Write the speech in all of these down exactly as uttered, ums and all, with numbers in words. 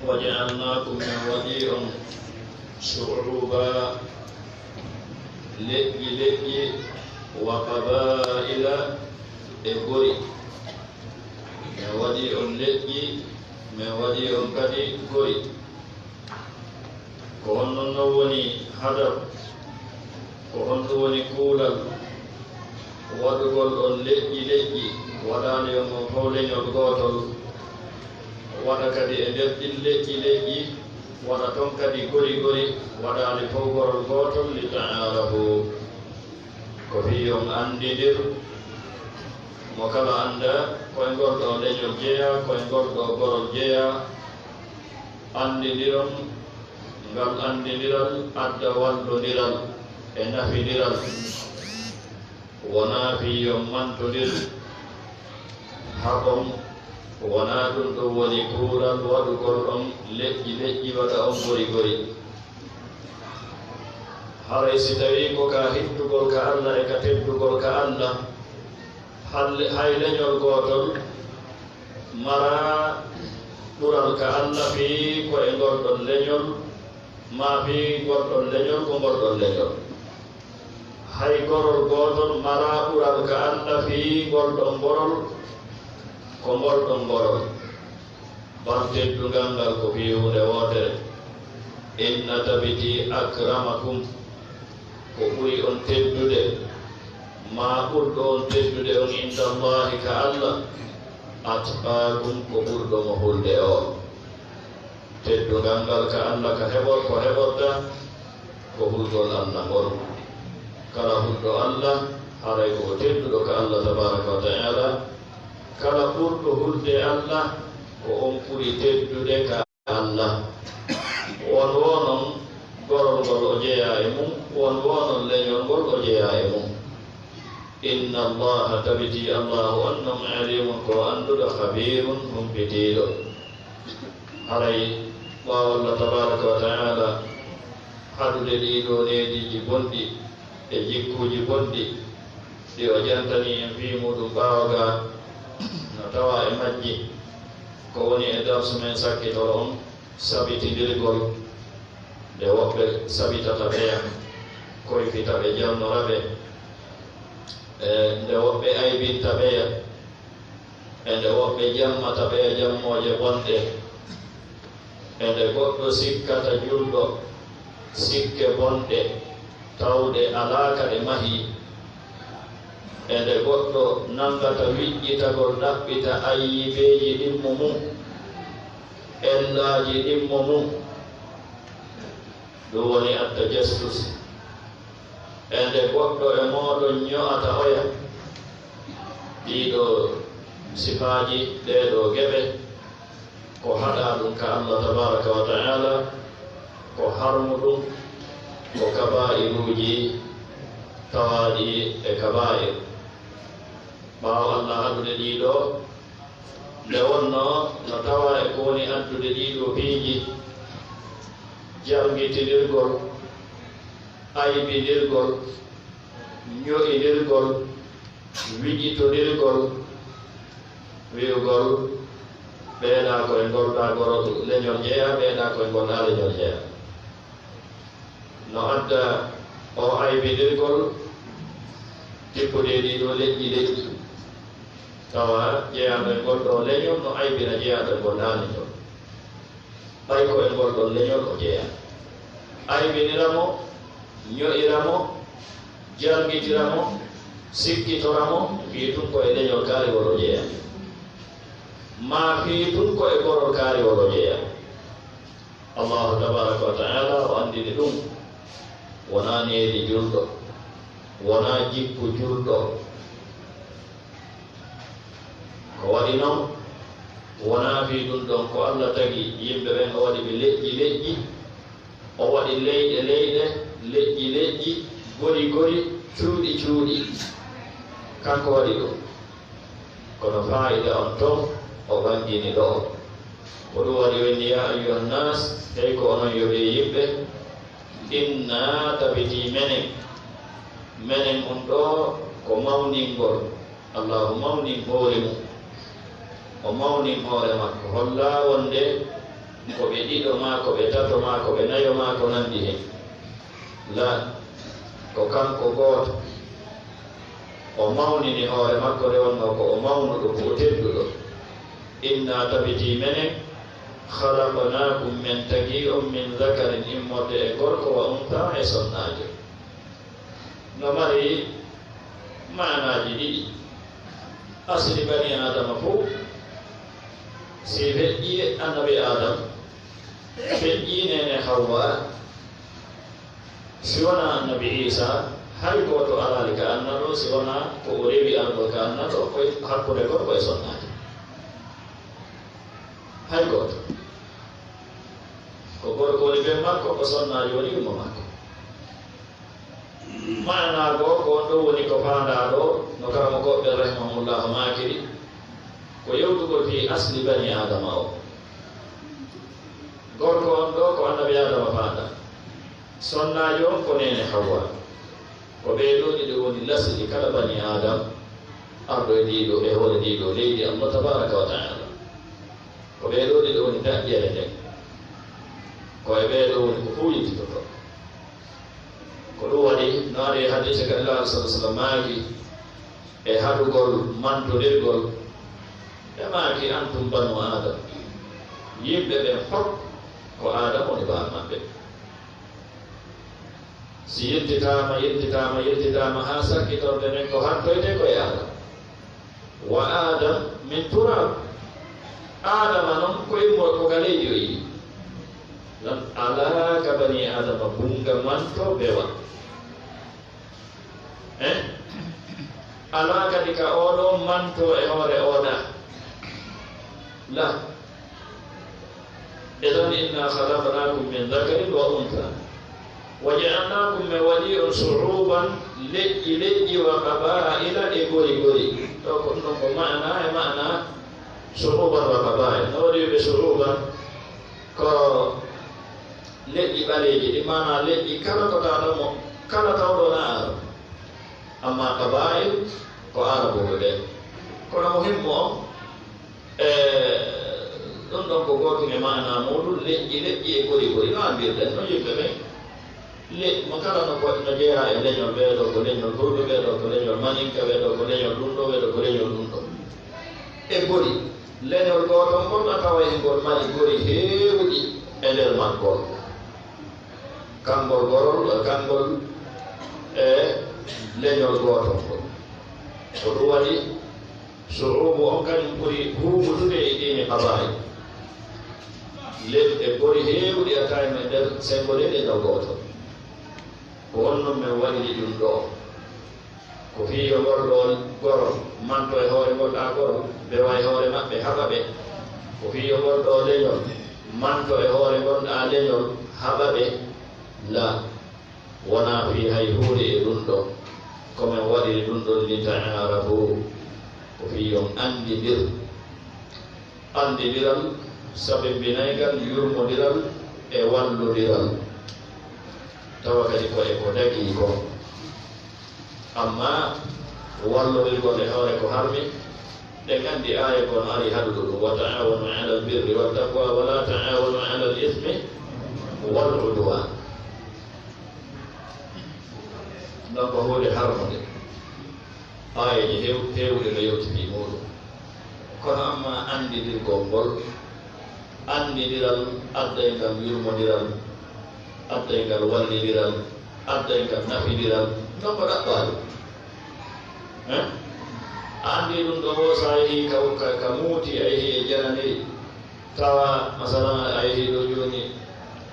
وجعلناكم, min waɗi on شعوبا, leƴƴi leƴƴi, وقبائل, e gori. Min waɗi on leƴƴi, min waɗi on kadi gori. Ko honɗun non woni hadaf? Ko honɗun woni kuulal waɗugol on leƴƴi leƴƴi, waɗaali on on fow leñol gootol, waɗa kadi e nder ɗin leƴƴi leƴƴi, waɗa ton kadi gori gori, waɗaali fow gorol gootol, لتعارفوا, ko fii on anndindir, mo kala annda ko e ngol ɗoo leñol jeyaa, ko e ngol ɗoo gorol jeyaa, anndindiron, ngal anndindiral adda wallondiral e nafindiral. Wonaa fii yo on mantondir haɓon, wonaa ɗun ɗon woni kuulal waɗugol on leƴƴi leƴƴi, waɗa on gori gori. Haray si tawii ko ka hittugol ka Alla e ka teddugol ka Alla, hal-, hay leñol gootol maraa ɓural ka Alla fii ko e ngol ɗon leñol, maa fii ngol ɗon leñol ko ngol ɗon leñol. Hay gorol gootol maraa ɓural ka Alla fii ngol ɗon gorol ko ngol ɗon gorol. Bal teddungal ngal ko fii huunde wootere. Inna tabiti akramakum, ko ɓuri on teddude, maa ɓurɗo on teddude on, inda Allahi ka Alla, atqaakum, ko ɓurɗo mo hulde on. Teddungal ngal ka Alla ka heɓor-, ko heɓorta ko hulgol Alla ngol. Kala hulɗo Alla, haray ko o tedduɗo ka Alla tabaaraka wa ta'aala. Kala ɓurɗo hulde Alla, ko on ɓuri teddude ka Alla. Won woo non gorol ngol o jeyaa e mun, won woo non leñol ngol o jeyaa e mun. Inna Allaha, tabiti Allahu on non, alimun, ko o annduɗo, khabiirun, humpitiiɗo. Haray ɓaawo Alla tabaaraka wa ta'aala haɗude ɗii ɗoo neediiji bonɗi e jikkuuji bonɗi ɗi o jantanii en fii muuɗum ɓaawo gaa, no tawaa e majji ko woni e darsu men sakkitoro on, sabitindirgol nde woɓɓe sabitata ɓeya, koyfita ɓe, jalnora ɓe, e nde woɓɓe aybinta ɓeya, e nde woɓɓe jammata ɓeya jammooje bonɗe, e nde goɗɗo sikkata julɗo sikke bonɗe, tawɗe alaa ka ɗe mahii, e nde goɗɗo nanngata wiƴƴitagol ɗaɓɓita ayyibeeji ɗimmo mun, ellaaji ɗimmo mun, ɗum woni attajassus. E nde goɗɗo e mooɗon ño'ata oya, ɗii ɗoo sifaaji, ɗee ɗoo geɓe, ko haɗaa ɗum ka Allah tabaaraka wa ta'aala, ko harmuɗum, ko kabaa'iruuji tawaaɗi e kabaa'ir. Ɓaawo Allah haɗude ɗii ɗoo, nde wonnoo no tawaa e ko woni addude ɗii ɗoo piiji, jalngitinirgol, aybinirgol, ño'inirgol, wiƴitondirgol, wi'ugol, ɓeeɗaa ko e ngol ɗaa gorol leñol jeyaa, ɓeeɗaa ko e ngol ɗaa leñol jeyaa. No adda o aybinirgol tippude e ɗii ɗoo leƴƴi leƴƴi, tawa jeyaaɗo e ngol ɗoo leñol no aybina jeyaaɗo e ngol ɗaa leñol. Ɓay ko e ngol ɗon leñol o jeyaa. Aybinira mo, ño'ira mo, jalbitira mo, sikkitora mo, fii tun ko e leñol kaariwol o jeyaa. Maa fii tun ko e gorol kaariwol o jeyaa. Allahu tabaaraka wa ta'aala o anndini ɗum. Wonaa needi julɗo, wonaa jikku julɗo. Ko waɗi non, wonaa fii ɗum ɗon ko Allah tagi yimɓe ɓen, o waɗi ɓe leƴƴi leƴƴi, o waɗi leyɗe leyɗe, leƴƴi leƴƴi, gori gori, cuuɗi cuuɗi. Kanko waɗi ɗum. Kono faa'ida on ton, o ɓanngini ɗoo. Ko ɗum waɗi o inni, "Yaa ayyuhan naas, hey ko onon yo ɓee yimɓe, inna, tabitii menen, menen on ɗoo ko mawningol." Allaahu mawnin hoore mum, o mawnin hoore makko, hollaa wonde Ko ɓe ɗiɗo maa, ko ɓe tato maa, ko ɓe nayo maa, ko nanndi heen. La, ko kanko gooto. O mawnini hoore makko, nde wonnoo ko o mawnuɗo, ko o tedduɗo. Inna, tabitii menen, khalaqnaakum, men tagii on, min dhakarin, immorde e gorko, wa unthaa, e sonnaajo. No mari maanaaji ɗiɗi. Asli bani Aadama fof, si feƴƴii annabi Aadama, feƴƴii neene Hawwa, si wonaa annabi Iisaa, hay gooto alaali ka annaɗo, si wonaa ko o rewi argol ka annaɗo, ko hakkunde gorko e sonnaajo. Hay gooto. Ko gorko woni ben makko, ko sonnaajo woni umma makko. Maanaa goo ko on ɗoo woni ko faandaa ɗoo, no karamokooɓe rahimahumullahu maakiri, ko yewtugol fii asli bani Aadama o. Gorko on ɗoo ko annabi Aadama faandaa. Sonnaajo on ko neene Hawwa. Ko ɓee ɗoo ɗiɗo woni lasli kala bani Aadama, arɗo e ndii ɗoo, e hoore ndii ɗoo leydi Allah tabaaraka wa taala. Ko ɓee ɗoo ɗiɗo woni daƴƴere nden. Ko e ɓee ɗoo woni ko fow yiltitotoo. Ko ɗum waɗi, no ari e hadiise ka Nelaaɗo sallallaahu alayhi wa sallam maaki, e haɗugol mantondirgol, ɓe maaki, "Antum banu Aadam." Yimɓe ɓen fow ko Aadama woni baaba maɓɓe. Si yiltitaama, yiltitaama, yiltitaama haa sakkitorde nden, ko hattoytee ko e Aadama. Wa Aadam min turaab. Aadama non ko immo ko ka leydi o iwi. Lan alaa ka bani Aadama bunga manto bewa. Eh? Alaa kadi ka oo ɗoo manto e hoore oo ɗaa. La. Idan inna khalaqnaakum min dhakarin wa unthaa. Wa ja'alnaakum, men waɗii on shu'uuban, leƴƴi leƴƴi, wa qabaa'ila, e gori gori. Ɗoo ko ɗum ɗon ko maanaa e maanaa shu'uuban wa qabaa'il. No waɗi wi'ude shu'uuban ko leƴƴi ɓaleeji ɗi, maanaa leƴƴi kala ko tawɗaa mo, kala tawɗo na Aarab. Amma qabaa'il ko Aarabooɓe ɓe. Kono muhimmu on, e, ɗum ɗon ko gootum e maanaa muuɗum, leƴƴi leƴƴi e gori gori, no andirɗen, no yimɓe ɓen. Le-, mo kala no ko, no jeyaa e leñol, ɓee ɗoo ko leñol Fulɓe, ɓee ɗoo ko leñol Maninka, ɓee ɗoo ko leñol ɗum ɗoo, ɓee ɗoo ko leñol ɗum ɗoo. E gori, leñol gootol ngol a taway ngol mari gori heewɗi e nder maggol. Kanngol gorol, kanngol e leñol gootol ngol. Ko ɗum waɗi, shu'uubu on kañum ɓuri huuɓutude e ɗiini qabaa'il. Leƴƴi gori heewɗi a taway e nder senngo nde leñol gootol. Ko honno men waɗiri ɗum ɗoo? Ko fii yo ngol ɗoo goro manto e hoore ngol ɗaa goro, bewa e hoore maɓɓe, haɓa ɓe. Ko fii yo ngol ɗoo leñol manto e hoore ngol ɗaa leñol, haɓa ɓe. La, wonaa fii hay huunde e ɗum ɗoo. Ko men waɗiri ɗum ɗon li ta'aarafu, ko fii yo on anndindir. Anndindiral, sabimbinaygal, yurmondiral e wallondiral. Tawa kadi ko e ko dagii kon. Amma wallondirgol e hoore ko harmi, ɗen anndi aaya kon ari haɗuɗo ɗum, "Wa ta'aawanu alal birri wat taqwa, wa laa ta'aawanu alal ismi wal udwaan." Ɗon ko huunde harmunde. Aayeeje heew-, heewuɗe no yewti fii muuɗum. Kono amma anndindirgol ngol, anndidiral, addayngal yurmondiral, addayngal wallindiral, addayngal nafindiral, non ko ɗaɓɓaa ɗum. Eh? A anndi ɗum ɗo, so a yehii ka, ka, ka muuti, a yehii e jananiri, tawa, masalan, a yehii ɗo jooni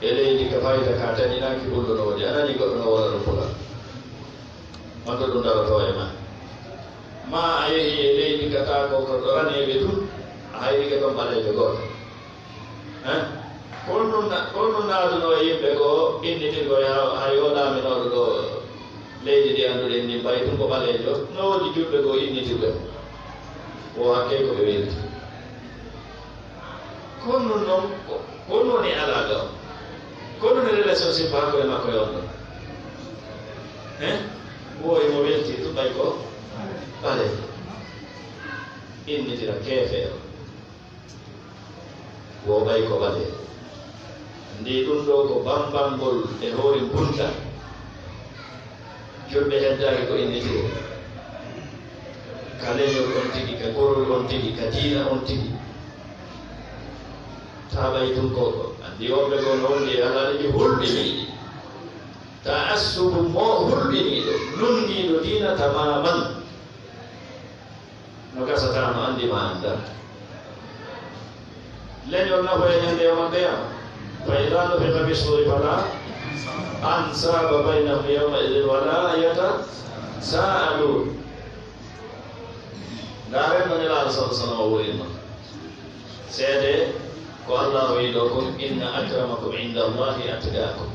e leydi ka fayta ka taƴinaaki, ɓullo no waɗi. A nanii goɗɗo no walla ɗum pular. Wonto ɗum darotoo e ma. Ma a yehii e leydi ka taa ko, ko ɗo raneeɓe tun, a hayrike ton ɓaleejo gooto. Eh? Ko honɗum na-, ko honɗum naadunoo e yimɓe goo innitirgol yaa, hay o laaminooɗo ɗo leydi ndi annduɗen ndi, mbayi tun ko ɓaleejo, no woodi julɓe goo innitirɓe mo. Wo hakkee ko ɓe welti. Ko honɗum non, ko, ko honɗum woni alaaka on? Ko honɗum woni relationship hakkunde makko e on ɗon? Eh? Wo himo welti tun ɓay ko ɓaleejo. Innitira keefeero. Wo ɓay ko ɓaleejo. Nde ɗum ɗo ko bambanngol e hoore mbunta. Julɓe heddaaki ko innitee. Ka leñol on tigi, ka gorol on tigi, ka diina on tigi. Taa ɓay tun ko ko. Anndi woɓɓe ko no wonde alaaji hulɓiniiɗi. Taassubu mo hulɓiniiɗo, lunndiiɗo diina tamaman. No gasata no anndi ma annda. Leñol nafoya ñande yawmal qiyama. Fa idha nufikha fi suri fala ansaba baynahum yawma idhin wala yatasaalun. Ndaaren no Nelaaɗo sallallahu alaihi wasallam wurinno. Seede ko Allah wi'i ɗo kon, inna akramakum inda Allahi atqakum.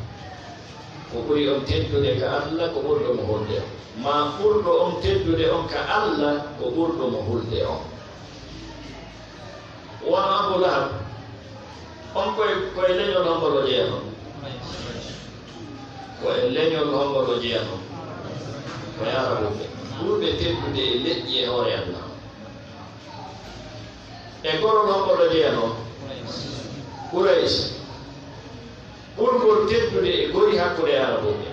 Ko ɓuri on teddude ka Allah ko ɓurɗo mo hulde on. Ma ɓurɗo on teddude on ka Allah ko ɓurɗo mo hulde on. Wano Abu Lahab, on koye, koye leñol hombo o jeyano? Ko e leñol hombo o jeyano? Ko e Arabuɓe. Ɓurɓe teddude e leƴƴi e hoore Allah. E gorol hombo o jeyano? Quraysh. Ɓurgol teddude e gori hakkunde Arabuɓe.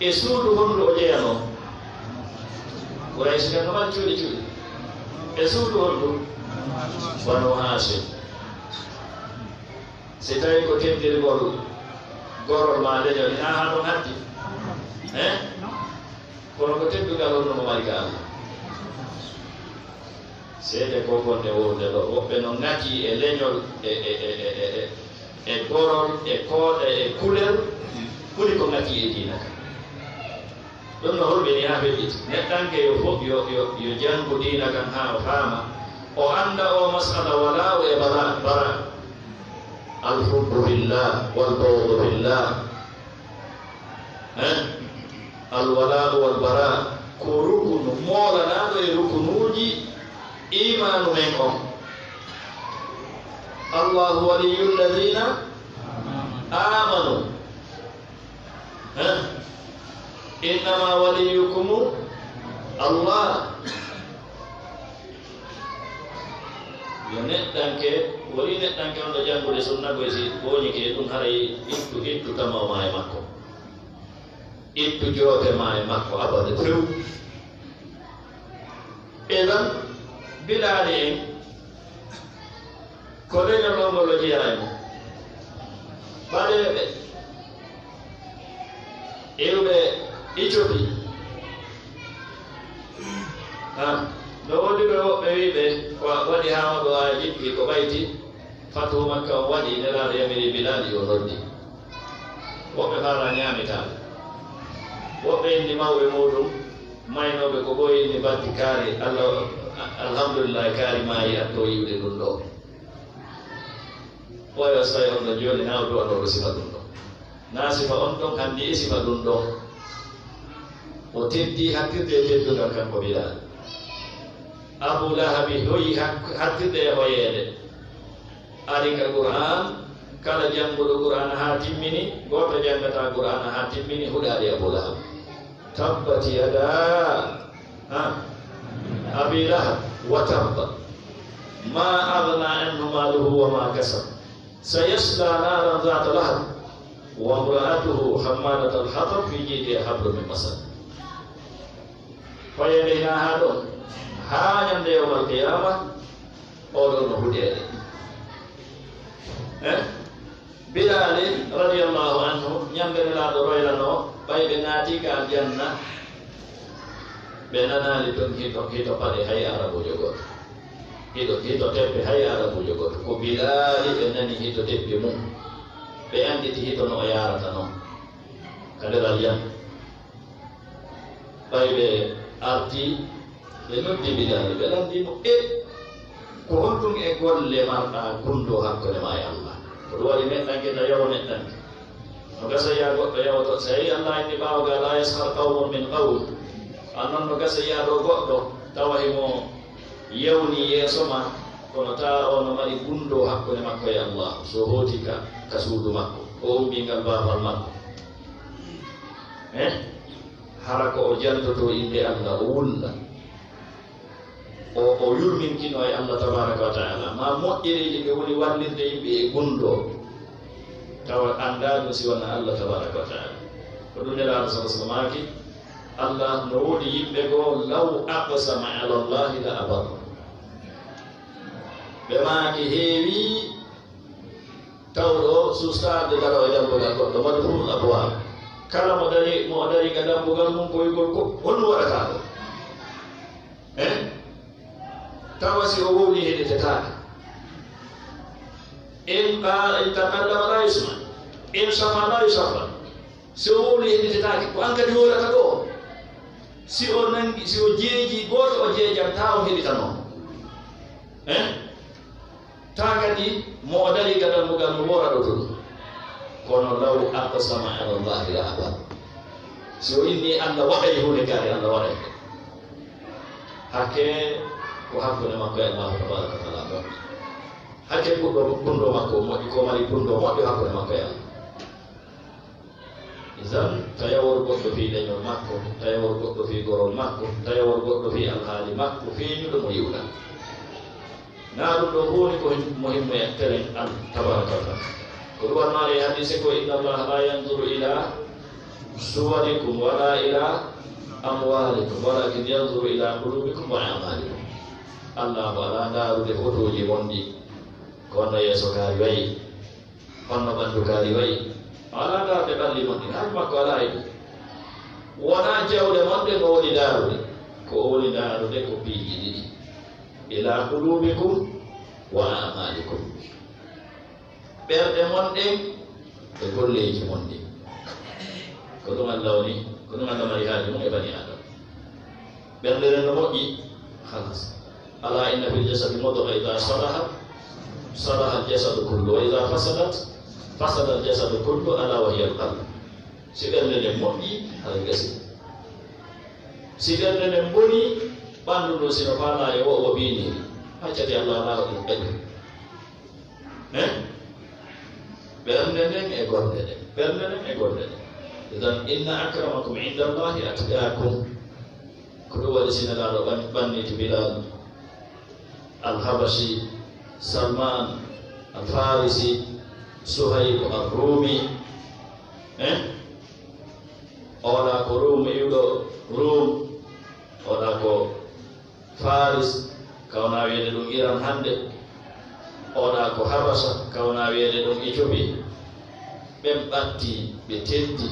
E suudu hondu o jeyano? Quraysh kan no mari cuuɗi cuuɗi. E suudu hondu? Banu Hashim. Si tawi ko teddirgol gorol ma leñol, ina haa ɗon hatti? Eh? Kono ko teddugal honno mo mari ka Allah? Seede ko gonɗe wowde ɗo, woɓɓe no ŋati e leñol, e, e, e, e, e, e gorol, e kooɗe, e kuler, ɓuri ko ŋati e diina kan. Ɗum no hulɓini haa feƴƴiti. Neɗɗanke yo fof, yo, yo, yo janngu diina kan haa o faama. O annda o masala walaa o e bara, bara. Alhubbu fillah, wal bughdu fillah. Eh? Alwala'u wal bara' ko rukunu moolanaaɗo e rukunuuji iimaanu men on. Allahu waliyyu lladhina amanu. Eh? Innama waliyyukumu Allah. Yo neɗɗanke, woni neɗɗanke on ɗo janngude sunna, koy si ɓooñike ɗum, haray ittu, ittu tama ma e makko. Ittu joote ma e makko abada few. Idan, Bilaali en, ko leñol ngol o jeyaa e mum. Ɓaleeɓe, iwɓe Itiopi. Ha, no woodi ɓe woɓɓe wi'ɓe, ko waɗi haa oɗo a jippi, ko ɓayti, Fatu Makka on waɗi, Nelaaɗo yamiri Bilaali yo noddi. Woɓɓe faala ñaamitaade. Woɓɓe inni mawɓe muuɗum, maynooɓe ko ɓooyi inni batti kaari, Allah, alhamdulillahi, kaari maayi, atto yi'ude ɗum ɗo. Ɓooyo so tawi on ɗon jooni, na o duwanooɗo sifa ɗum ɗon. Na sifa on ɗon, hanndi e sifa ɗum ɗon. O teddi hattirde e teddungal kanko Bilaali. Abu Lahabi hoyi hak-, hattirde e hoyeede. Ari ka Qur'aan, kala jannguɗo Qur'aana haa timmini, gooto janngataa Qur'aana haa timmini, huɗaali Abu Lahab. Tabbat yadaa, ha, Abi Lahab wa tabb. Ma aghnaa anhu maaluhu wa ma kasab. Sayaslaa naaran zaata lahab. Wa imra'atuhu hammalatal hatab, fi jiidiha hablum min masad. Hoyeede hinaa haa ɗon. Haa ñande yawmal qiyaama, oɗo no huɗeede. Eh? Bilaali radiyallahu anhu, ñande Nelaaɗo roylanoo, ɓay ɓe naati ka aljanna, ɓe nanaali ton hito, hito paɗe hay Arabuujo gooto. Hito, hito teppe hay Arabuujo gooto. Ko Bilaali ɓe nani hito teppe mum. Ɓe annditi hito no o yaarata non ka nder aljanna. Ɓay ɓe arti, ɓe noddi Bilaali, ɓe lanndii mo, "E, ko honɗum e golle marɗaa gunndoo hakkunde maa e Allah?" Ko ɗum waɗi neɗɗanke ta yawo neɗɗanke. No gasa yiya goɗɗo yawoto, so yii Allah inni ɓaawo ga, "Laa yaskhar qawmun min qawm." A non no gasa yiya ɗo goɗɗo, tawa himo yawni yeeso ma, kono taa o no mari gunndoo hakkunde makko e Allah. So hooti ka, ka suudu makko, o ummi ngal baafal makko. Eh? Hara ko o jantoto innde Allah, o wulla. O, o yurminkino e Allah tabaraka wa taala. Ma moƴƴereeji ɓe woni wallirde yimɓe e gunndoo. Tawa anndaa ɗum si wonaa Allah tabaaraka wa taala. Ko ɗum Nelaaɗo sallallaahu alayhi wa sallam maaki, Allah no woodi yimɓe goo, "Law aqsama ala Allahi la abarra." Ɓe maaki heewi tawɗo sustaade daro e dambugal goɗɗo, madhurul abwaab. Kala mo dari, mo o dari ka dambugal mum ko wi'gol ko, "Honɗum waɗataa ɗo?" Eh? Tawa si o wowlii heɗitetaake. In qa-, in takallama la yusma, in shafa la yushaffa. Si o wowlii heɗitetaake, ko an kadi wowlata ɗo. Si o nangi, si o jeeji gooto, o jeejan taa o heɗitanoo. Eh? Taa kadi mo o dari ka dambugal mo wooraɗo to ɗum. Kono law aqsama ala Allahi la abar. Si o inni Allah waɗay huunde kaari, Allah waɗay. Hakke ko hakkunde makko e Allah tabaraka wa taala moƴƴi. Hakke ɓurɗo, ɓurɗo makko moƴƴi, ko mari ɓurɗo moƴƴo hakkunde makko e Allah. Idan, tayawol goɗɗo fii leñol makko, tayawol goɗɗo fii gorol makko, tayawol goɗɗo fii alhaali makko, feeñuɗo mo yiwɗa. Naa ɗum ɗo huuni ko muhimmu e telen Allah tabaraka wa taala. Ko ɗum waɗnaare e hadiise ko, "Inna Allaha la yanzuru ila suwarikum wala ila amwalikum, walakin yanzuru ila qulubikum wa a'malikum." Allah ko alaa ndaarude fotooji mon ɗi, ko wonno yeeso kaari wayi. Honno ɓanndu kaari wayi? O alaa ndaarde ɓalli mon ɗin, haaju makko alaa e ɗum. Wonaa jawle mon ɗen o woni ndaarude, ko o woni ndaarude ko piiji ɗiɗi. Ila qulubikum wa a'malikum. Ɓerɗe mon ɗen e golleeji mon ɗin. Ko ɗum Allah woni, ko ɗum Allah mari haaju mum e bani Aadama. Ɓernde nden no moƴƴi, halas. Alaa inna fil jasadi mudga, idaa salahat, salahal jasadu kullu, wa idaa fasadat, fasadal jasadu kullu, alaa wa hiyal qalb. Si ɓernde nden moƴƴi, haray gasi. Si ɓernde nden boni, ɓanndu ndun si no faalaa e wo, wo biiniri, haccati Allah alaa ɗum ɓenni. Eh? Ɓernde nden e golle ɗen. Ɓernde nden e golle ɗen. Idan, inna akramakum inda Allahi atqakum. Ko ɗum waɗi si Nelaaɗo ɓan-, ɓanniti Bilal Al-Habashi, Salman Al-Farisi, Suhayb Ar-Rumi. Eh? Oɗa ko Rum iwɗo Rum. Oɗa ko Faris, ka wona wiyeede ɗum Iran hannde. Oɗa ko Habasa, ka wona wiyeede ɗum Ethiopie. Ɓen ɓatti, ɓe teddi.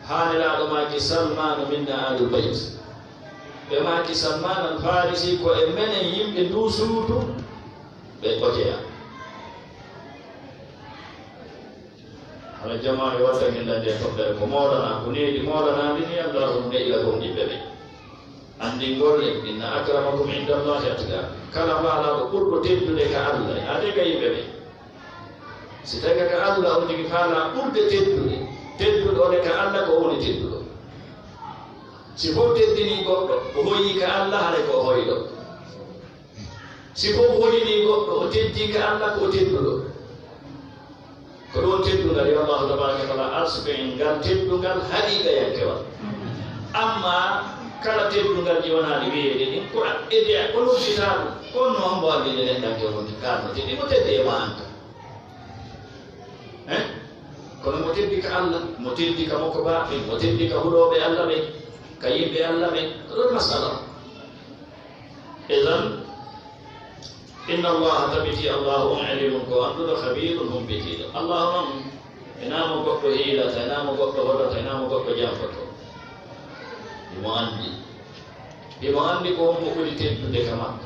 Haa Nelaaɗo maaki, "Salmanu minna Alul Bayt." Ɓe maaki, "Salman Al Farisi ko e menen yimɓe nduu suudu ɓe ojeya." Hara jamaa e watta min lande toɓɓere ko moolana, ko needi moolana ndi ni Allah on neɗɗira gomɗinɓe ɓe. Anndingol en, inna akramakum inda Allahi atqakum. Kala faalaaɗo ɓurɗo teddude ka Allah, ade ka yimɓe ɓe. Si tawi ka Allah on tigi faalaa ɓurde teddude, tedduɗo on e ka Allah ko woni tedduɗo. Si fof teddinii goɗɗo, o hoyii ka Allah, haray ko o hoyɗo. Si fof hoyinii goɗɗo, o teddii ka Allah, ko o tedduɗo. Ko ɗoon teddungal, yo Allahu tabaraka wa taala arsuku en ngal teddungal haqiiqayankewal. Amma kala teddungal ɗi wonaa ɗi wiyeede ɗin, ko a-, ede a-, ko nodditaa ɗum. Ko honno hombo anndi nde neɗɗanke wonti kaanno teddi? Mo teddi e maa an ka. Eh? Kono mo teddi ka Allah, mo teddi ka mokko baaɓe, mo teddi ka hulooɓe Allah ɓe, ka yimɓe Allah ɓe, ko ɗoon masala. Idan, inna Allaha, tabiti Allahu on alimun ko annduɗo, khabirun humpitiiɗo. Allahu non, enaa mo goɗɗo hiilata, enaa mo goɗɗo hollata, enaa mo goɗɗo jamfoto. Himo anndi. Himo anndi ko honko ɓuri teddude ka makko.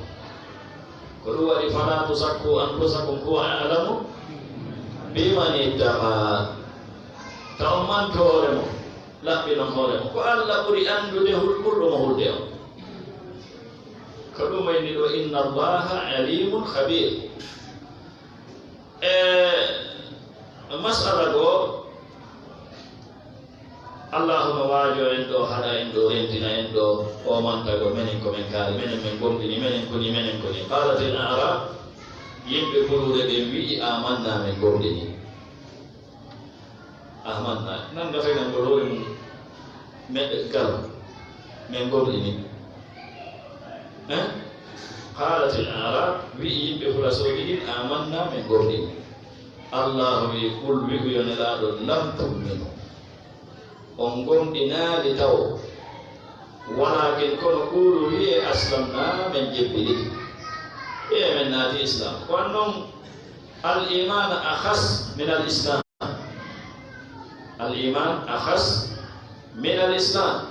Ko ɗum waɗi, "Fala tuzakku anfusakum huwa a'lamu biman ittaqa." Ta on mantu hoore mon, laɓɓinon hoore mon. Ko Allah ɓuri anndude hul-, ɓurɗo mo hulde on. Ko ɗum wayni ɗo, "Inna Allaha alimun khabir." E masala goo, Allahu no waajoo en ɗo, haɗa en ɗo, rentina en ɗo, o mantagol menen ko men kaali, menen men gomɗini, menen koni, menen koni. Qaalatil a'rab, yimɓe buluure ɓen wi'i, "Amanna, men gomɗini." Amanna, nan nga fegan ngol hoore mum, meɗɗe kala, men gomɗini. Eh? Qaalatil a'rab, wi'i yimɓe fulasooɓe ɗin, "Amanna, men gomɗini." Allahu wi, "Qul," wi'u yo Nelaaɗo, "lam tu'minu." On gomɗinaali taw. Walaakin kono, "Qulu," wi'e, "Aslamna," men jebbilike. Wi'e men naati Islam. Ko an non, al iman akhas min al Islam. Al iman akhas min al Islam.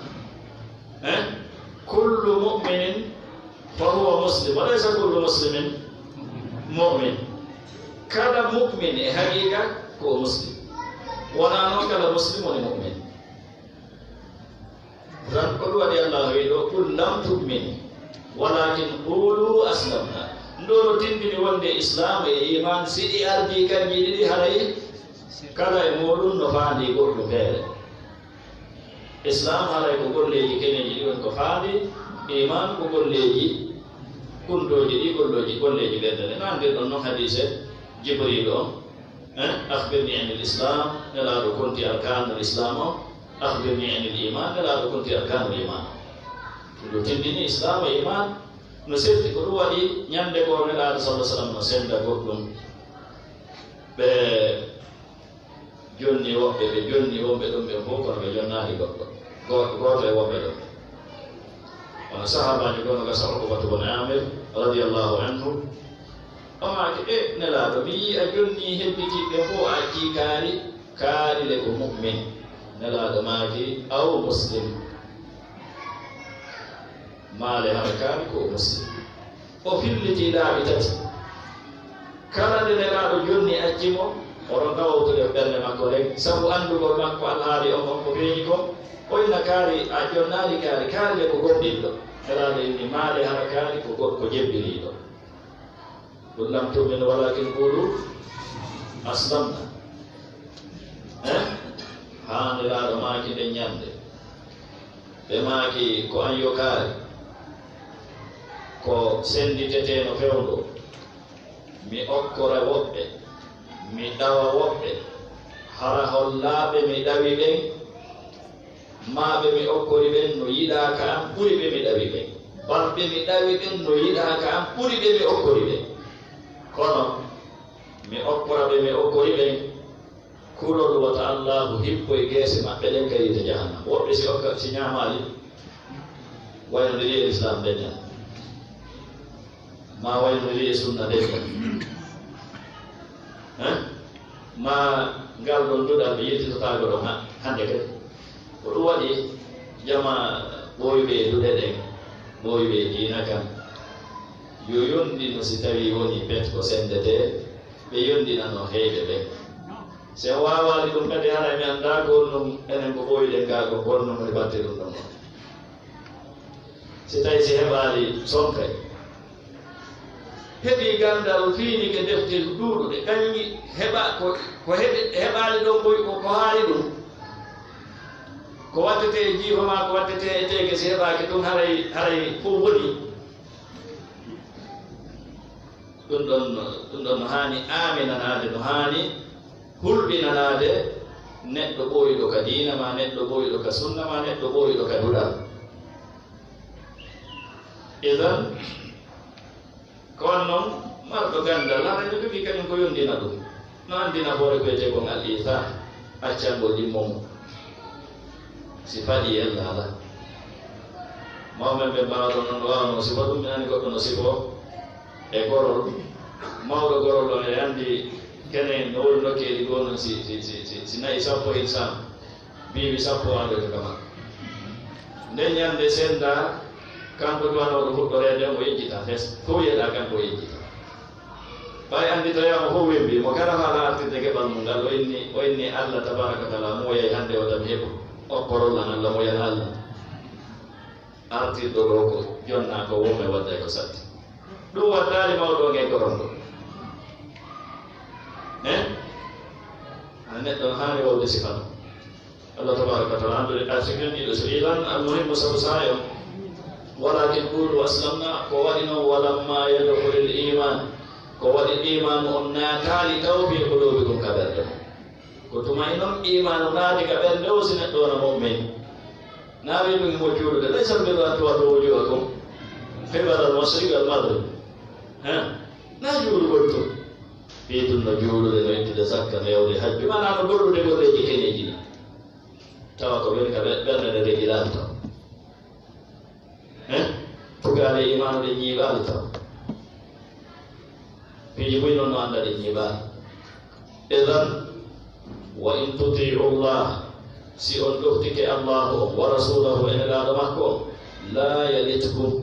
Eh? Kullu mu'minin fa huwa muslim. Wa laysa kullu muslimin mu'min. Kala mu'min e haqiqa ko o muslim. Wonaa noon kala muslim woni mu'min. Tan ko ɗum waɗi Allah wi ɗo, "Qul lam tu'minu, walakin qulu aslamna." Ɗo no tindini wonde Islam e iman, si ɗi ardii kanji ɗiɗi, haray kala e muɗum no faandi goɗɗum feere. Islam haray ko golleeji keneeji ɗi woni ko faandi, iman ko golleeji kuntooji ɗi, golleeji, golleeji ɓernde. No anndirɗon noon hadiise Jibriil on, eh, "Akhbirni anil Islam," Nelaaɗo konti arkaanul Islam on, "Akhbirni anil iman," Nelaaɗo konti arkaanul iman. Ɗum tindini Islam e iman no serti. Ko ɗum waɗi ñande goo Nelaaɗo sallallahu alaihi wasallam no senda goɗɗum. Ɓe jonni woɓɓe, ɓe jonni wonɓe ɗum ɓe fof, kono ɓe jonnaali goɗɗo. Go-, gooto e wonɓe ɗum. Kono sahaabaajo goo no gasa Uqbatu bun Amir radiyallahu anhu. O maaki, "E Nelaaɗo, mi yii a jonni hebbitiiɓe fof, a accii kaari, kaari le ko mu'min." Nelaaɗo maaki, "Aw muslim." Maale hara kaari ko o muslim. O filliti laabi tati. Kala nde Nelaaɗo jonni acci mo, o ronka wowtude ɓernde makko rek, sabu anndugol makko alhaali on, on ko feeñi kon. O inna kaari, a jonnaali kaari, kaari le ko gomɗinɗo. Nelaaɗo inni, "Maale hara kaari ko go-, ko jebbiriiɗo." "Qul lam tu'minu walakin qulu aslamna." Eh? Haa Nelaaɗo maaki nden ñande. Ɓe maaki, "Ko an yo kaari, ko senditeteeno fewndo, mi okkora woɓɓe, mi ɗawa woɓɓe, hara hollaaɓe mi ɗawi ɓen, maa ɓe mi okkori ɓen no yiɗaa ka an ɓuri ɓe mi ɗawi ɓen, bal ɓe mi ɗawi ɓen no yiɗaa ka an ɓuri ɓe mi okkori ɓen. Kono mi okkora ɓe mi okkori ɓen, kulol wata Allaahu hippo e geese maɓɓe ɗen ka yiite Jahannama." Woɓɓe si okka, si ñaamaali, wayno nde wi'e Lislaam nden ñande. Maa wayno nde wi'e sunna nden ñande. Hein? Maa ngal ɗon duɗal ɓe yiltitotaako ɗon ha-, hannde kadi. Ko ɗum waɗi jama ɓooyɓe e duɗe ɗen, ɓooyɓe e diina kan, yo yonndino si tawii wonii pet ko senndetee, ɓe yonndinano heyɓe ɓen. Si en waawaali ɗum kadi, haray mi anndaa ko honɗum enen ko ɓooyɗen gaa ko, ko honɗum woni batte ɗum ɗon. Si tawii si heɓaali sonkay, heɓii ganndal, fiinike defte ɗuuɗuɗe, kañum heɓa ko, ko heɓi, heɓaali ɗon ko, ko, ko haari ɗum. Ko wattetee e jiifa maa, ko wattetee e teeke, si heɓaaki ɗum, haray, haray fof woni. Ɗum ɗon, ɗum ɗon no haani aaminanaade, no haani hulɓinanaade neɗɗo ɓooyɗo ka diina maa, neɗɗo ɓooyɗo ka sunna maa, neɗɗo ɓooyɗo ka duɗal. Idan, ko on non marɗo ganndal, hara ene jogii kañum ko yonndina ɗum. No anndina hoore ko wiyetee kon al-iisaar, accangol ɗimmo mum. Si faɗi yella alaa. Mawɓe ɓe mbaawɗo noon waawno sifa ɗum, mi nani goɗɗo no sifo e gorol. Mawɗo gorol ɗon e anndi kene no woni nokkeeli goo noon si, si, si, si, si nayi sappo hin sam. Biiwi sappo waɗoyta ka makko. Nden ñande sennda, kanko duwanooɗo huɗɗoreede, omo yejjita fes. Fof yeɗa kanko o yejjita. Ɓay annditoyaama fof wembi mo, kala haala artirde geɓal mum ngal, o inni, o inni Allah tabaaraka wa taala, muuya hannde o tan heɓu okkorol lan, Allah muuyana Allah. Artirɗo ɗoo ko jonnaa ko woo, men wadday ko satti. Ɗum waddaali mawɗo on e goronɗo. Eh? Hara neɗɗo no haani wawde sifa ɗum. Allah tabaaraka wa taala anndude ka sikkirɗiiɗo so ilan almuhimmu sabu saayo. Walakin qulu aslamna, ko waɗi noon, walamma yadkhulil iman, ko waɗi imaanu on naataali taw fii quluubikum ka ɓerɗe mon. Ko tuma e noon imaanu naati ka ɓernde o, si neɗɗo wona mu'min. Naa wi'i ɗum himo juulude, "Laysal birra an tuwallu wujuhakum qibalal mashriqi wal maghrib." Hee? Naa juulugol tun. Fii tun no juulude, no ittude zakka, no yawde hajju, maanaa no gollude golleeji keneeji ɗin. Tawa ko woni ka ɓe-, ɓernde nde regilaali taw. Eh? Tugaale imaanu ɗe ñiiɓaali taw. Piiji buy noon no annda ɗe ñiiɓaali. Idan, wa in tuti'u Allah, si on ɗoftike Allahu on, wa rasulahu, e Nelaaɗo makko on, la yalitkum,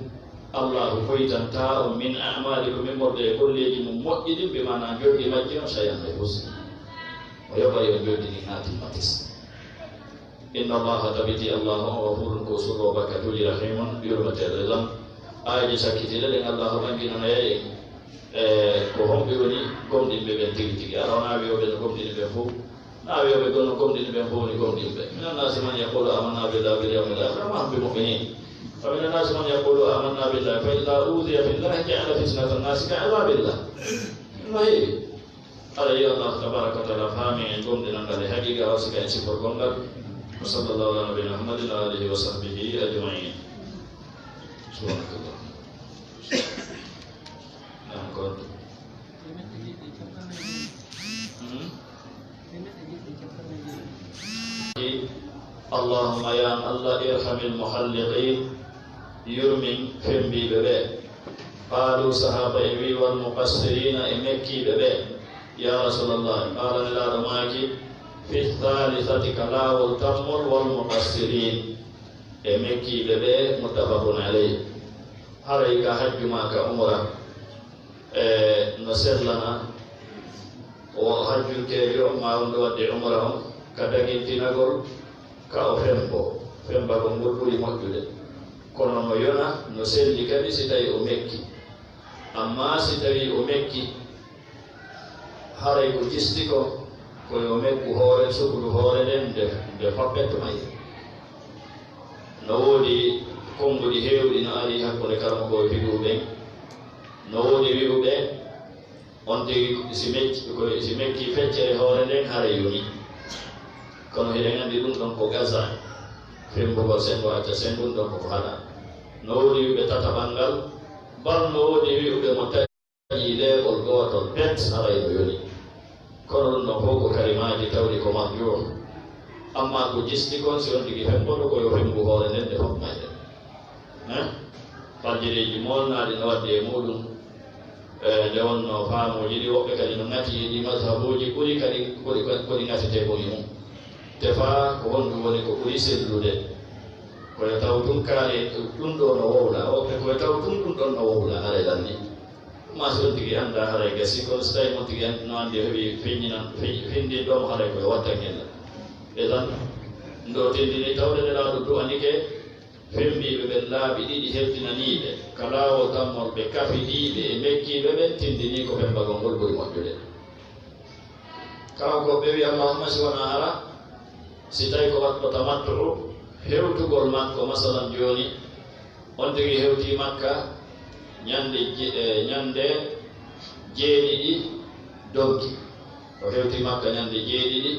Allahu hoytantaa on min a'malikum, immorde e golleeji mum moƴƴi ɗin, bi maanaa njoɓdi majji on, shay'an, hay husi. O yoɓay on njoɓdi ndin haa timma tis. Inna Allaha, tabiti Allahu on, ghafurun, ko surroowo bakkatuuji, rahimun, yurmeteeɗo. Idan, aayeeje sakkitiiɗe ɗen Allahu ɓanginanayay en, e ko homɓe woni gomɗinɓe ɓen tigi tigi. Hara wonaa wi'ooɓe no gomɗini ɓen fow. Na wi'ooɓe gon no gomɗini ɓen fow woni gomɗinɓe. Minan naasi man yaqulu amanna billahi wal yawmil akhir wa ma hum bi mu'minin. Wa minan naasi man yaqulu amanna billahi fa idha udhiya fillahi ja'ala fitnatan nasi ka adhabillah. No heewi. Aɗa yiya Allah tabaraka wa taala faami en gomɗinal ngal e haqiqa o sika en sifforgol ngal. Wa sallallahu ala nabiyina Muhammadin wa alihi wa sahbihi ajma'in. Subhanakallah. Naam, kon. Hmm? Allahumma, ya Allah, irhamil muhalliqin, yurmin fembiiɓe ɓe. Qaalu, sahaaba en wi, wal muqassirina, e mekkiiɓe ɓe. Ya Rasulallah, qaala, Nelaaɗo maaki, fi thalithati, ka laawol tammol, wal muqassirin, e mekkiiɓe ɓe, muttafaqun alayh. Haray ka hajju maa ka umra, e no sellana o hajjunkeejo on maa on ɗo waɗde umra on ka dagintinagol ka o fembo, fembagol ngol ɓuri moƴƴude. Kono no yona, no selli kadi si tawi o mekki. Amma si tawi o mekki, haray ko jisti kon, ko yo meggu hoore, sukudu hoore nden nde, nde hoppet mayre. No woodi konnguɗi heewɗi no ari hakkunde karamokooɓe fiqhu ɓen. No woodi wi'uɓe, on tigi si mecci, ko si mekki feccere hoore nden, haray yoni. Kono hiɗen anndi ɗum ɗon ko gaza, fembugol senngo acca senngo, ɗum ɗon ko ko haɗa. No woodi wi'uɓe tataɓal ngal, bal no woodi wi'uɓe mo taƴi leeɓol gootol pet, haray no yoni. Kono ɗum ɗon fof ko kalimaaji tawɗi ko mahjuur. Amma ko jisti kon, si on tigi femboto, ko yo fembu hoore nden nde fof mayre. Eh? Faljireeji moolnaaɗi no waɗde e muɗum, e nde wonno faamuuji ɗi, woɓɓe kadi no ŋati e ɗi mazhabuuji ɓuri kadi ko ɗi, ko ɗi ŋatetee kon e mum. Te faa ko honɗum woni ko ɓuri sellude? Ko yo taw tun kaari ɗum ɗo no wowla, woɓɓe ko yo taw tun ɗum ɗon no wowla, haray lanni. Amma si on tigi anndaa, haray gasi, kono si tawi on tigi an-, no anndi o heɓi feññinan-, fe-, fenndinɗo mo, haray ko yo watta ngella. E tan, ndo tindini tawde Nelaaɗo du'anike fembiiɓe ɓen laabi ɗiɗi heltinaniiɓe ka laawol tammol, ɓe kafidiiɓe e mekkiiɓe ɓen, tindini ko fembagol ngol ɓuri moƴƴude. Kanko ɓe wi, Allahumma, si wonaa hara, si tawi ko waɗɗo tamattu'u, hewtugol makko, masalan, jooni, on tigi hewti Makka ñande je-, e, ñande jeeɗiɗi donki. O hewti Makka ñande jeeɗiɗi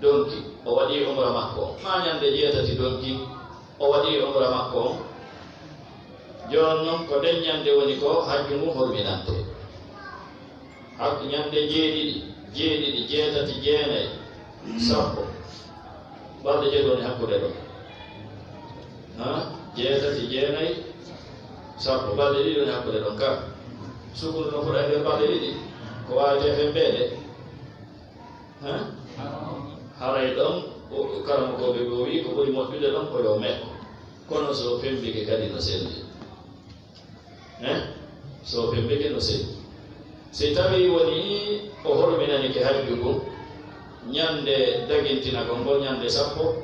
donki. O waɗi umra makko on. Maa ñande jeetati donki, o waɗi umra makko on. Jooni non, ko nden ñande woni ko hajju ngun horminante. Hakku ñande jeeɗiɗi, jeeɗiɗi, jeetati, jeenay, sappo. Balɗe joy woni hakkunde ɗon. Ha? Jeetati, jeenay, sappo. Balɗe ɗiɗi woni hakkunde ɗon ka. Sukundu no fuɗa e nder balɗe ɗiɗi. Ko waawetee fembeede. Ha? Haray ɗon, o, karamokooɓe ɓe o wi'i ko ɓuri moƴƴude ɗon ko yo mekko. Kono so fembike kadi no selli. Eh? So fembike no selli. Si tawi woni o horminanike hajju ngun, ñande dagintinagol ngol, ñande sappo,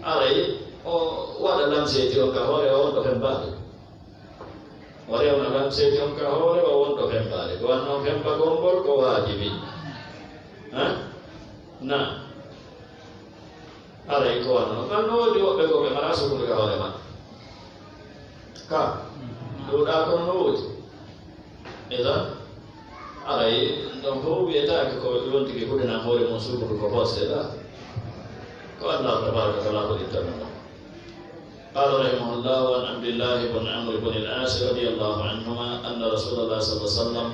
aray o waɗa lamseeti on ka hoore o wonɗo fembaade. O rewna lamseeti on ka hoore o wonɗo fembaade. Ko wanno fembagol ngol ko waajibi. Eh? Na. Haray ko wano non. Ngal no woodi woɓɓe goo ɓe maraa sukundu ka hoore maɓɓe. Ka. Ɗuuɗaa kono no woodi. Idan, haray ɗon fof wiyetaake ko ɗum tigi huɗanan hoore mum sukundu ko forcé la. Ko Allah tabaraka wa taala ko ittano ɗum. قال رحمه الله: وعن عبد الله بن عمرو بن العاص رضي الله عنهما أن رسول الله صلى الله عليه وسلم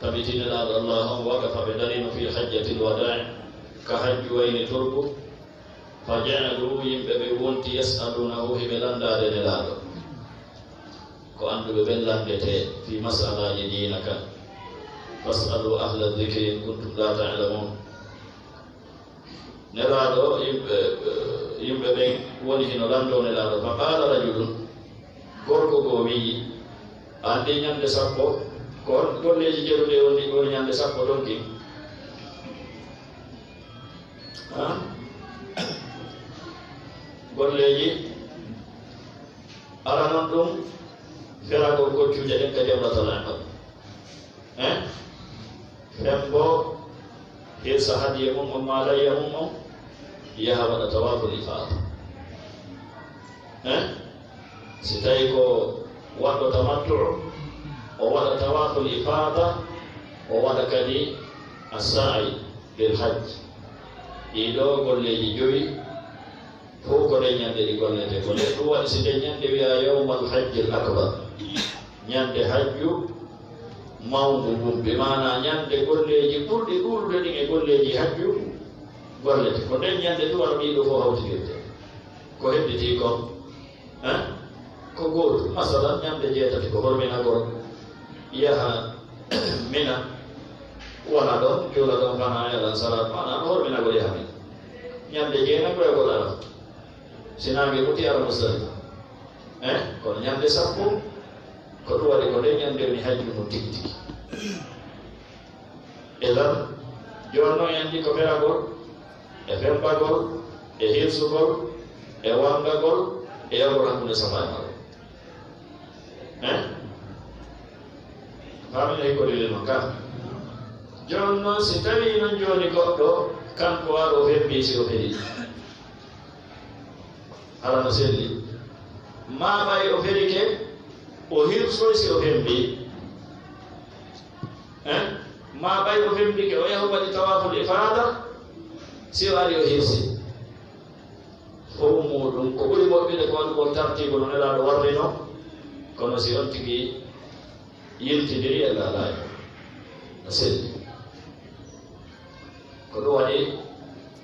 Tabiti Nelaaɗo Allah on waqafa ɓe darino fii hajjatil wadaa, ka hajju wayni turku, fa ja'alu, yimɓe ɓe wonti yas'alunahu, hiɓe landaade Nelaaɗo. Ko annduɓe ɓen landetee fii masalaaji diina kan. Fas'alu ahla dhikri in kuntum la ta'lamun. Nelaaɗo, yimɓe, yimɓe ɓen woni hino lanndoo Nelaaɗo. Fa qaala rajulun, gorko goo wi'i, anndi ñande sappo, ko hol golleeji jeruɗe woni, woni ñande sappo ɗon kin? Ha? Golleeji, ara non ɗum, feragol koccuuje ɗen ka Jamratul Aqaba. Hein? Fembo, hirsa hadiye mum on, maa layya mum on, yaha waɗa tawaaful ifaada. Hein? Si tawi ko waɗɗo tamattu, o waɗa tawaaful ifaada, o waɗa kadi as-sa'y bil hajj. Ɗii ɗoo golleeji jowi, fow ko nden ñande ɗi gollete. Ko nden ɗum waɗi si nden ñande wi'aa yawmal hajjil akbar, ñande hajju mawndu ngun, bi maanaa ñande golleeji ɓurɗi ɗuuɗude ɗin e golleeji hajju gollete. Ko nden ñande ɗum waɗa ɗii ɗoo fow hawtidirde. Ko hedditi kon, hein? Ko gootum. Masalan, ñande jeetati ko horminagol, yaha Mina, wona ɗon, juula ɗon, fanaa, yalan salaat, maanaa no horminagol yaha Mina. Ñande jeenayi ko yogol Arafa. Si naange muti ara Musdalifa. Eh? Kono ñande sappo, ko ɗum waɗi ko nden ñande woni hajju mum tigi tigi. Idan, jooni non en anndi ko feragol, e fembagol, e hirsugol, e wangagol, e yahgol hakkunde Safa e Marwa. Eh? Faamino hikkodirde non ka? Jooni non, si tawii non jooni goɗɗo, kanko waɗo o fembi si o feri. Hara no selli. Maa ɓay o ferike, o hirsoy si o fembi. Eh? Maa ɓay o fembike, o yahu waɗi tawaaful ifaada, si o ari o hirsi. Fow muuɗum, ko ɓuri moƴƴude ko waɗugol tartiibu no Nelaaɗo warrino, kono si on tigi yiltidiri e laalaaji, no selli. Ko ɗum waɗi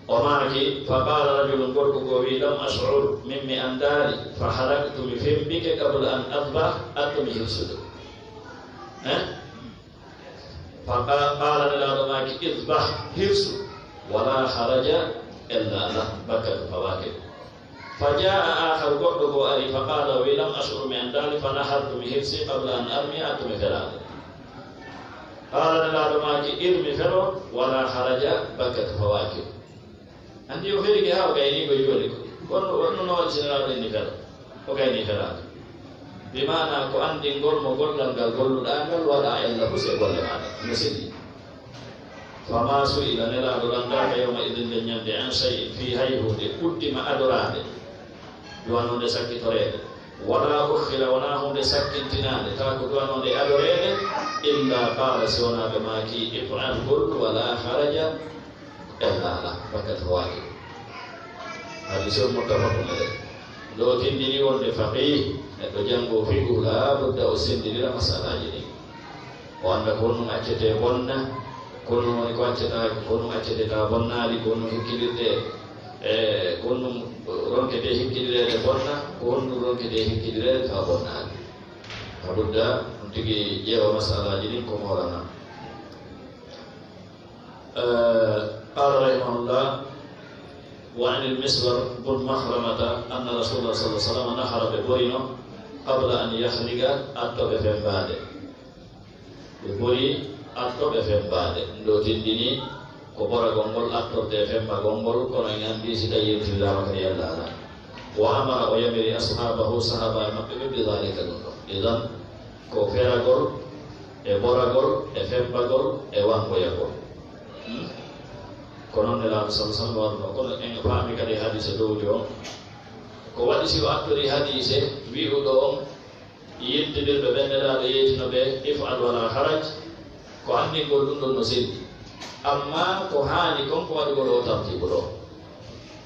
o maaki, fa qaala rajulun, gorko goo wi'i, lam ash'ur, min mi anndaali, fa halaktu, mi fembike, qabla an adbah, atto mi hirsude. Eh? Fa qa-, qaala, Nelaaɗo maaki, idbah, hirsu, wala haraja, ella alaa, bakkat fawaaki. Fa jaa'a aakharu, goɗɗo goo ari, fa qaala, o wi'i, lam ash'ur, mi anndaali, fa nahartu, mi hirsi, qabla an armiya, atto mi feraade. Qaala, Nelaaɗo maaki, irmi, fero, wala haraja, bakkat fawaaki. Anndi o ferike haa o gaynii ko jooni ko. Kono, kono no waɗi si Nelaaɗo inni fera. O gaynii feraade. Bi maanaa ko anndingol mo gollal ngal golluɗaa ngal waɗaa ella fof e golle maaɗa. No selli. Famaa su'ila, Nelaaɗo lanndaaka yawma idin nden ñande, an shay'in, fii hay huunde, quddima adoraade, duwanoonde sakkitoreede, wala ukhira, wonaa huunde sakkintinaande, taa ko duwanoonde adoreede, illa qaala, si wonaa ɓe maaki, if'al, gollu, wala haraja, ella alaa, bakkat fawaaki. Hadiisun muttafaqun alayh. Ɗo tindini wonde faqih, neɗɗo janngoo fiqhu, laa budda o senndinira masalaaji ɗin. O annda ko honɗum accetee bonna, ko honɗum woni ko accetaake, ko honɗum accetee taa bonnaali, ko honɗum hikkindirtee, e ko honɗum ronketee hikkindireede bonna, ko honɗum ronketee hikkindireede taa bonnaali. Laa budda ɗum tigi ƴeewa masalaaji ɗin ko moolana. Eh, qaala rahimahullah, wa anil Miswar bun Makhramata anna Rasulallah sallallahu alaihi wasallam nahara, ɓe borino, qabla an yahliga, atto ɓe fembaade. Ɓe bori atto ɓe fembaade. Ɗo tindini ko boragol ngol attortee fembagol ngol, kono en anndi si tawi yiltidaama kadi ella alaa. Wa amara, o yamiri ashaabahu, sahaabaaɓe maɓɓe ɓe, bi dhalika, ɗum ɗon. Idan, ko feragol, e boragol, e fembagol, e wangoyagol. Hmm? Ko non Nelaaɗo sallallahu alaihi wasallam waɗuno. Kono en faami kadi hadiise dowdi on. Ko waɗi si o attori hadiise wi'uɗo on, yiltidirɓe ɓen Nelaaɗo yeetino ɓe, if'al wala haraj, ko anndingol ɗum ɗon no selli. Amma ko haani kon ko waɗugol o tartiibu ɗo.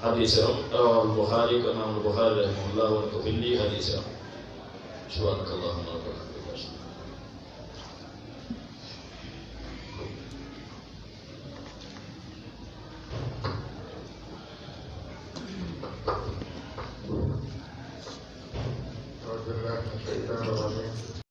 Hadiise on, rawahul Bukhari, ko Imaamul Bukhari rahimahullah woni ko fillii hadiise on. Subhanakallahumma wa bihamdika. بالله من الشيطان الرجيم.